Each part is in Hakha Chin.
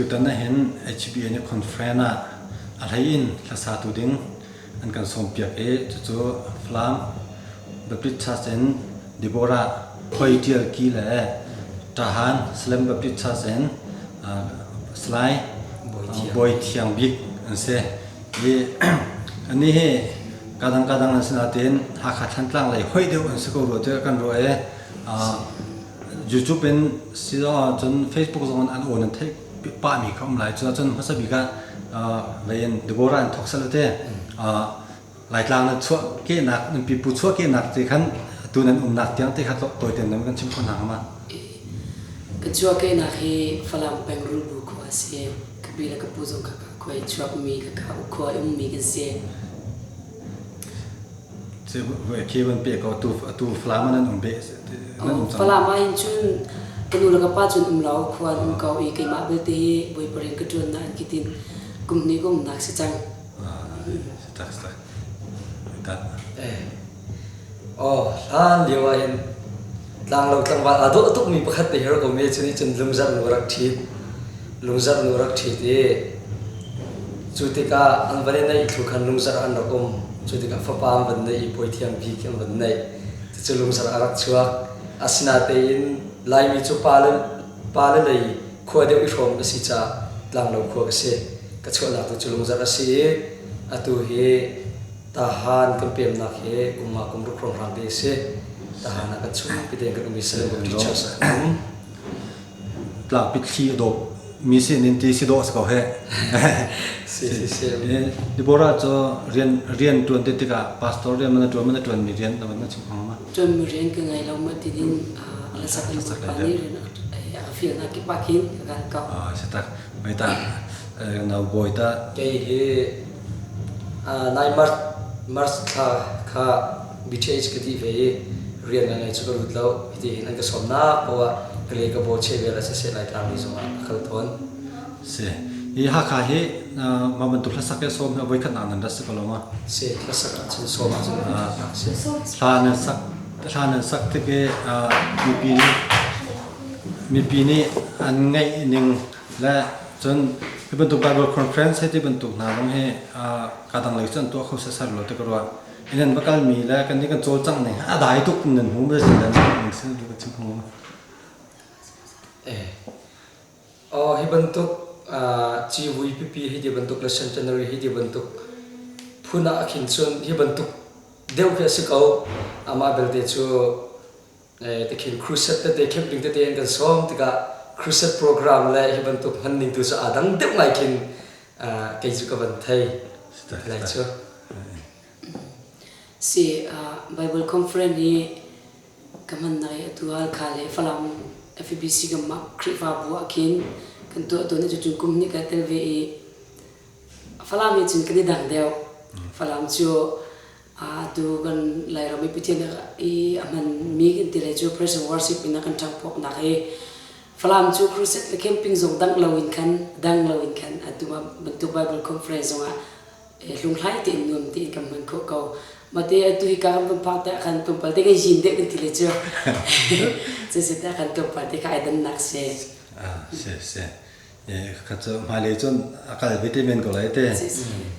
Tutan ahhin HBA nih conference ah a hlei in hlasatu ding an kan sawmpiak i cucu Falam Baptist Church in Deborah Khoi Ṭial Ki le Ṭahan Salem Baptist Church in Salai Bawi Thiang Bik an si. I annih hi kadang kadang an si nain Hakha Thantlang lei hoih deuh an si ko rua tiah kan ruah i YouTube in si zong cun Facebook zong in an aw nan theih pahmi kha um lai. Cucun hmasa bik ah vei in Deborah in thawk sal te Laitlang nan chuah kehnak nan pipu chuah kehnak te khan tu nan umnak tiang te kha tawi ten nan kan chim kho hna hnga ma? Ka chuah kehnak hi Falam peng Rulbu khua a si. Ka pi le ka pu zong kha khua i chuakmi ka ka khua i ummi kan si. Khi van pe ko tu atu Falam nan um be nan um cang. Falam ah hin cun ka nu le ka pa cun um lo khua an um ko i keimah belte hi Bawipa rian ka ṭuan nain kitin kum hnih ka umnak si cang. Tak tak. Tak. Oh, hlan lio ah hin tlanglo tlangval aa dawh tukmi pakhat te hi rak um i cu nih cun lungzarh nu rak ṭhit. Lungzarh nu rak ṭhit i cu tikah an van i neih thlu khan lungzarh an rak um. Cu tikah fapa an van neih i Bawi Bik an van neih. Cucu lungzarh a rak chuak. Asinatein Laimi cu pa le pa le lei khua deuh i hrawm ka si caah tlanglo khua ka si. Ka chuahnak tu cu lungzarh a si i atu hi Tahan kan pemnak hi kum nga kum ruk hrawnghrang te a si. Tahan ah kan chung pite kan um i Salem Baptist Church ah kan um. Tlangpi thli a dawp mi sin in ti si dawh si ko he. Si si si. Deborah cu rian rian tuan te tikah pastor rian mana tuan mana tuan mi rian na van chim khong ma. Tuan mi rian ka ngai lo ma ti din la sak an pa ni rian a feel na ki pa khin ka kan ka. Ah si tak. Mai ta nau boy ta. Kei hi Nai March March thla kha BTH ka ti ve i rian ka ngei cu ka lut lo. Hiti hin an ka sawmnak paoh ah ka le ka baw cheh vial ah siseh Laitlang lei zongah ka kal tawn. Si. Hi Hakha hi mah bantuk hlasak he sawm hi voikhat nak nan rat si ko lo ma? Si, hlasak ahcun sawm ahcun voikhat nak si. Hla nan sak hla nan sak tik i mipi nih mipi nih an ngaih ning Le cun hi bantuk Bible conference hei ti bantuk hna zong hi ka dang lei cu an tuah kho sasar lo ti ka ruah. In an va kalmi le kan nih kan cawlcangh ning a dai tuk nan hmu ma si nan ning sin ka chim kho ma. Eh. Oh, hi bantuk civui pipi hi ti bantuk le centenary hi ti bantuk phun ah khin cun hi bantuk deuh khi a si ko. Amah belte cu Tikhin crusade tete camping tete an kan sawm tikah crusade program le hi bantuk hman ning tu cu aa dang deuh ngai khin kei cu ka van thei lai cu. Si Bible conference hi ka hman nai atu Halkha le Falam FBC kan mah Khrihfabu ah khin kan tuah tawn i cucun kum hnih ka tel ve i Falam hi cun kan i dang deuh. Falam cu Atu kan Lairam i Pathian i a hmanmi kan ti lai cu praise and worship in a kan ṭhangphawknak hi Falam cu crusade le camping zong dang loin khan dang loin khan atu bantuk Bible conference zongah hlunghlai tein nuam tein kan hman khawh ko. Mate atu hi ka kan van phak te ah khan tlawmpal te kan yin deuh kan ti le cu. Cusi te ah khan tlawmpal te kha ai dannak si. Ah, si si. Kha cu hmailei cun a kal ve te men ko lai te.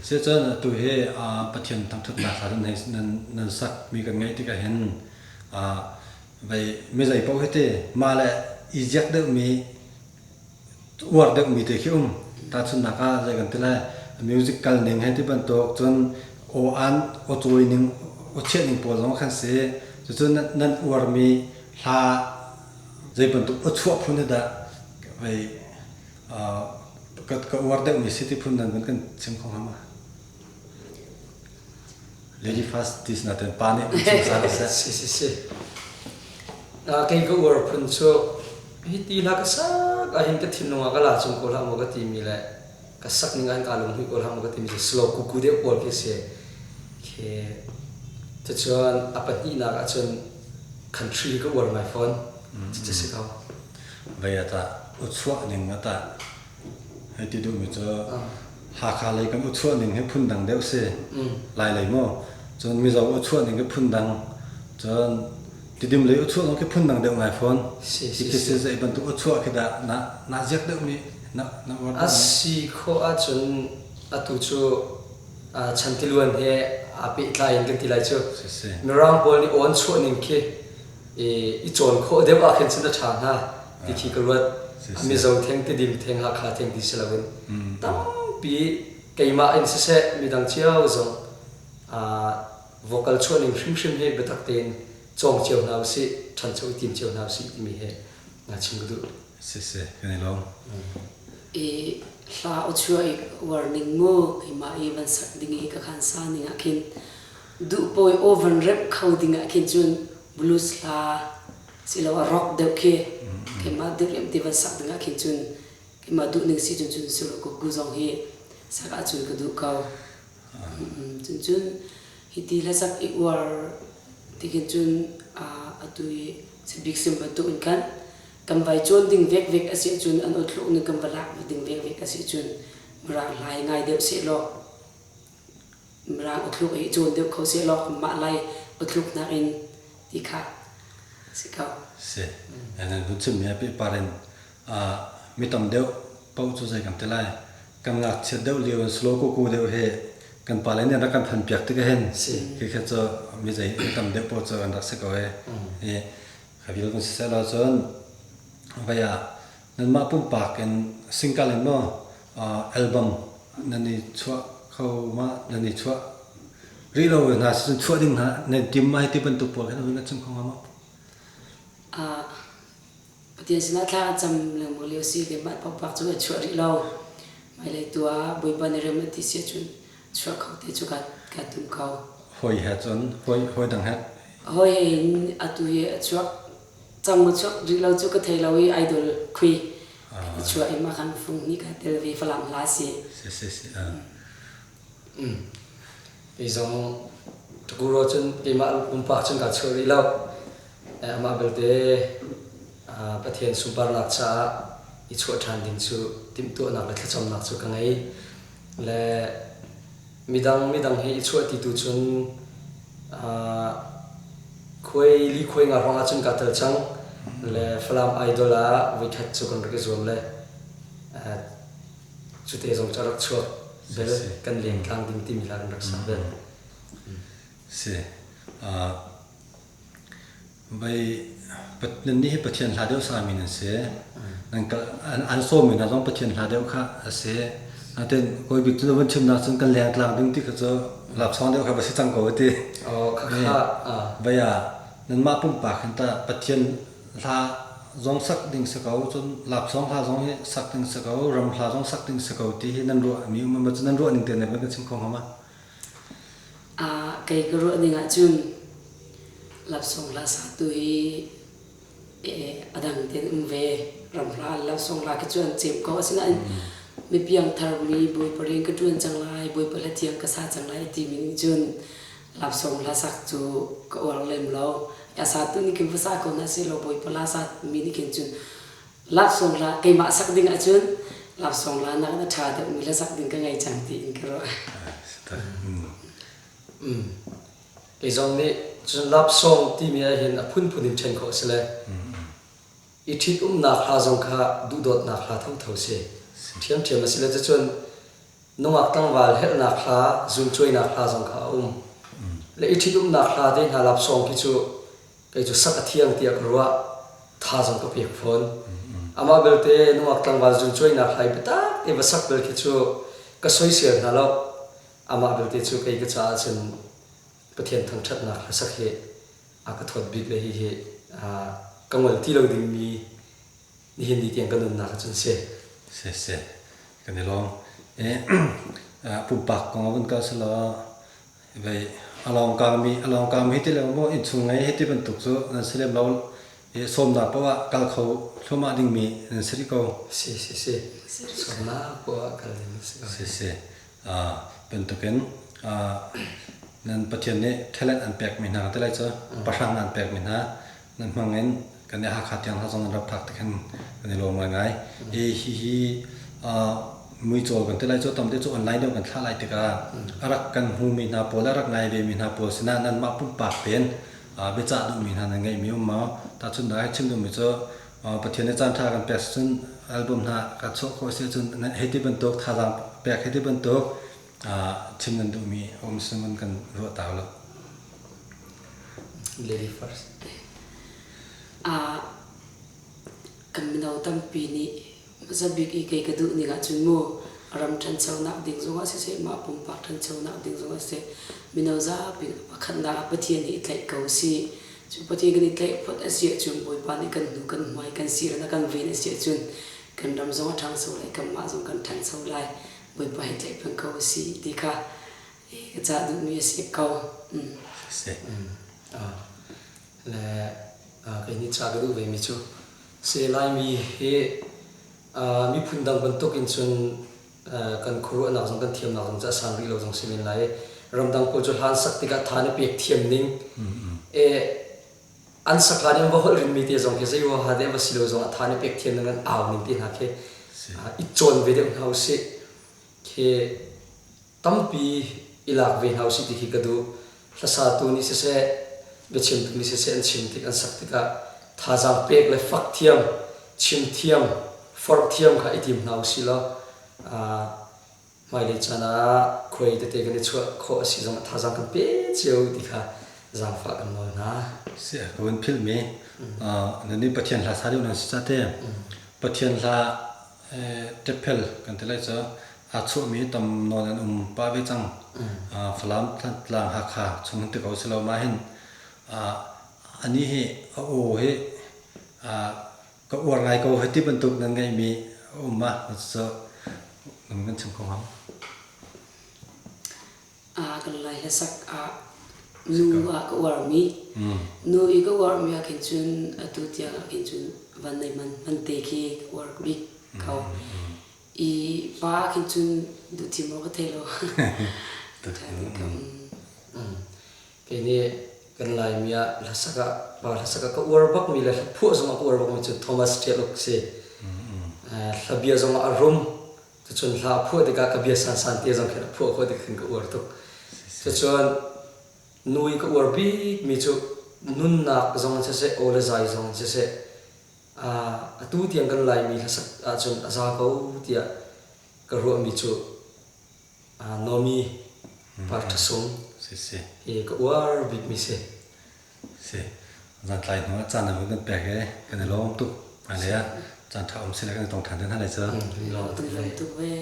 Si cun atu hi Pathian thangṭhatnak hla nan nan nan sak mi kan ngaih tikah hin vei mi zei paoh hi te mah le i ziak deuhmi uar deuhmi te khi um. Tahchunhnak ah zei kan ti lai music kal ning hei ti bantuk cun aw an aw cawi ning aw chiah ning pawl zong khan si. Cucun nan uarmi hla zei bantuk aw chuah phun hi dah vei ka ka uar deuhmi si ti phun nan van kan chim kho hnga ma? Lady first ti na ten pa nih an chim sa seh. Si si si. Kei ka uar phun cu hi ti hla ka sak ahhin ka thinlung ah ka la chung ko hlah maw ka timi le ka sak ning ahhin kaa lunghmuih ko hlah maw ka timi cu slow kuku deuh pawl khi si. Khi cucun a pahnihnak ahcun country ka uar ngai fawn. Cucu si ko. Vei a tah uchuah ning a tah hei ti duhmi cu Hakha lei kan uchuah ning hi phundang deuh si. Lai lei maw? Cun Mizo uchuah ning hi phundang. Cun Tidim lei awchuah zong khi phundang deuh ngai fawn. Si si Hi khi si. zei bantuk awchuah khi dah na na ziak deuhmi na na uar A deuhmi? si khawh ahcun atu cu chantiluan he aa pehtlai in kan ti lai cu. Si si. Mirang pawl nih awn chuah ning khi i cawn khawh deuh ah khin cun a ṭha hnga ti khi ka ruat. Si si. Mizo theng, Tidim theng, Hakha theng ti si loin tampi keimah in siseh midang cio zong vocal chuah ning hrimhrim hi biatak tein cawng cio hna usih, ṭhancho i tim cio hna usih timi hi na chim ka duh. Si si, kan i lawm. I hla aw chuah i uar ning mu keimah i van sak ding i ka khan sa ning ah khin duh pawi aw van remh kho ding ah khin cun blues hla siloah rock deuh khi keimah deuh lem ti van sak ding ah khin cun keimah duh ning si cun cun silo ku zong hi sak ahcun ka duh ko. Cuncun hiti hlasak i uar tikhin cun atu i bik sim bantuk in khan kan vai cawn ding vekvek a si ahcun an awthluk ning kan va lak ding vekvek a si ahcun Mirang hla hi ngai deuh sehlaw Mirang awthluk hi cawn deuh kho sehlaw mah lai awthluk nakin ti kha si ko. Si. Nan vun chimmi ah pehpar in mi tam deuh paoh cu zei kan ti lai kan ngakchiat deuh lio in slow kuku deuh hi kan pale nih rak kan phan piak tik ahhin khi cu mi zei mi tam deuh paoh cu an rak si ko e i kha vial kan si seh law cun vai ah nanmah pumpak in single in maw album nan i chuah kho ma nan i chuah rih lo hna si cun chuah ding hna nan tim ma hi ti bantuk pawl khan nan chim kho hnga maw? Pathian sinah thla a cam lengmang lio si keimah pumpak cu a chuah rih lo. Hmailei tu ah Bawipa nih rem a ti si ahcun chuah kho te cu kaa tum ko. Hawi he cun hawi hawi dang he. Hawi he in atu hi a chuak cang maw chuak rih lo cu ka thei lo i idol khui a chuah i mah khan fung hnih ka tel ve Falam hla si. Si si si. Kei zong Ṭakuro cun keimah pumpak cun kaa chuah rih lo. Amah belte Pathian sunparnak caah i chuah ṭhan ding cu timhtuahnak le thlacamnak cu ka ngei. Le midang midang he i chuah ti tu cun khuai li khuai nga hrawng ah cun kaa tel cang. Le Falam Idol ah voikhat cu kan rak i zuam le Cute zong cu a rak chuak bel kan leng tlang ding timi hla kan rak sak bel. Si. Vai nan nih hi Pathian hla deuh sami nan si. Nan kal an sawmi hna zong Pathian hla deuh kha a si. Natin kawi bik cu van chimnak cun kan leng tlang ding ti kha cu lapsawng deuh kha va si cang ko ti. Oh kha kha. Vai ah nanmah pumpak hin ta Pathian hla zong sak ding si ko cun lapsawng hla zong hi sak ding si ko ram hla zong sak ding si ko ti hi nan ruah mi um ma cu nan ruah ning te ne van kan chim kho hnga ma? Kei ka ruah ning ahcun lapsawng hla satu hi a dang tein um ve. Ram hla lapsawng hla khi cu an cem ko. Asinain mi piangthar mi Bawipa rian ka ṭuan cang lai, Bawipa hla thiang ka sa cang lai timi nih cun Lapsawng hlasak cu ka uar lem lo. A satu nih khin va sa ko hna sehlaw Bawipa hla sa mi nih khin cun laksawng hla keimah sak ding ahcun laksawng hla nakin a ṭha deuhmi hlasak ding ka ngei cang tiin ka ruah. Kei zong nih cun lapsawng timi ahhin a phunphun in ṭhen khawh a si le i ṭhitumnak hla zong kha duhdawtnak hla thotho si. Ṭhiamṭhiam a si le cucun Nungak tlangval helhnak hla, zuncuainak hla zong kha a um. Le i ṭhitumnak hla te hna lapsawng khi cu kei cu sak a thiang tiah ka ruah. Tha zong ka pek fawn. Amah belte nungak tlangval zuncuainak hla i biatak te va sak bel khi cu ka soisel hna lo. Amah belte cu kei ka caah cun Pathian thangṭhatnak hla sak hi a ka thawt bik le hihi ka ngol ti lo dingmi nihin ni tiang ka nunnak ahcun si. Si si. Kan i lawm. Pumpak kong ah vun kal selaw vei a lawngkang mi hi ti le maw innchung ngei hi ti bantuk cu nan si lem lo i sawmnak paoh ah kal kho thluahmah dingmi nan si rih ko. Si si si. Sawmnak paoh ah kal ding si ko. Si si. Bantukin nan Pathian nih talent an pekmi hna ti lai cu pahrang an pekmi hna nan hmang in kan i Hakha tiang hna zong an rak phak ti khan kan i lawm ngaingai. Hi hihi muicawl kan ti lai cu tam deuh cu online deuh kan thlah lai tikah a rak kan hmumi hna pawl a rak ngai vemi hna pawl sinah nanmah pumpak tein Biacah duhmi hna nan ngeihmi um maw? Tahchunhnak ah chim duhmi cu Pathian nih caanṭha kan pek cun album hna ka chuah khawh si ahcun hei ti bantuk thazaang pek hei ti bantuk chim nan duhmi a um si man kan ruah ta lo. Lady first. Kan mino tampi nih hmasa bik i kei ka duh ning ahcun mu ram ṭhanchonak ding zongah siseh mah pumpak ṭhanchonak ding zongah siseh mino zapi pakhatnak ah Pathian hi i tlaih ko sih. Cu Pathian kan i tlaih phot a si ahcun Bawipa nih kan hnu kan hmai kan sir in a kan ven a si ahcun kan ram zong a ṭhangcho lai kanmah zong kan ṭhangcho lai. Bawipa hi tlaih peng ko sih ti kha ka cah duhmi a si ko. Si. Le kei nih ca ka duh vemi cu si Laimi hi miphun dang bantuk in cun kan khuaruahnak zong kan thiamnak zong cu a sang rih lo zong si men lai. Ramdang pawl cu hlan sak tikah tha na pek thiam ning e an sak hlan in va holh rinmi te zong khi zei huaha te va si lo zong ah tha na pek thiam ning an au ning te hna khi i cawn ve deuh hna usih. Khi tampi i lak ve hna usih ti khi ka duh. Hlasatu nih siseh, biachimtu nih siseh an chim tik an sak tikah thazaang pek le fak thiam, chim thiam, forh thiam kha i tim hna usih law hmailei caan ah khuai tete kan i chuah khawh a si zongah thazaang kan pe cio ti kha zaangfah kan nawl hna. Si ka vun philhmi nan nih Pathian hla sa deuh nan si ca te Pathian hla Ṭephel kan ti lai cu aa chuahmi tam nawn an um pah ve cang. Falam, Thantlang, Hakha chung hin ti ko si lo mah hin anih hi a aw hi ka uar ngai ko hei ti bantuk nan ngeihmi a um ma cucu nan kan chim kho hnga maw? Kan Lai hlasak ah nu ah ka uarmi nu i ka uarmi ah khin cun atu tiang ah khin cun Van Nei Man Mante khi ka uar bik ko. I pa ah khin cun duh thim awk ka thei lo. Kei nih kan Laimi ah hlasak ah pa hlasak ah ka uar bakmi le hlaphuah zong ah ka uar bakmi cu Thomas Ṭial Uk si. Hlabia zong ah a rum. Cucun hla a phuah tikah ka bia sansan te zong khin a phuah khawh tik khin ka uar tuk. Cucun nu i ka uar bikmi cu nunnak zong in siseh, aw le zai zong in siseh, atu tiang kan Laimi hlasak ahcun a za ko tiah ka ruahmi cu Nomi Par Ṭha Sung hi ka uar bikmi si. Si. Zantlai hnu ah caan na vun kan pek i kan i lawm tuk. Hmailei ah caan ṭha um sile kan i tong ṭhan te hna lai cu. Kan i lawm tuk ve.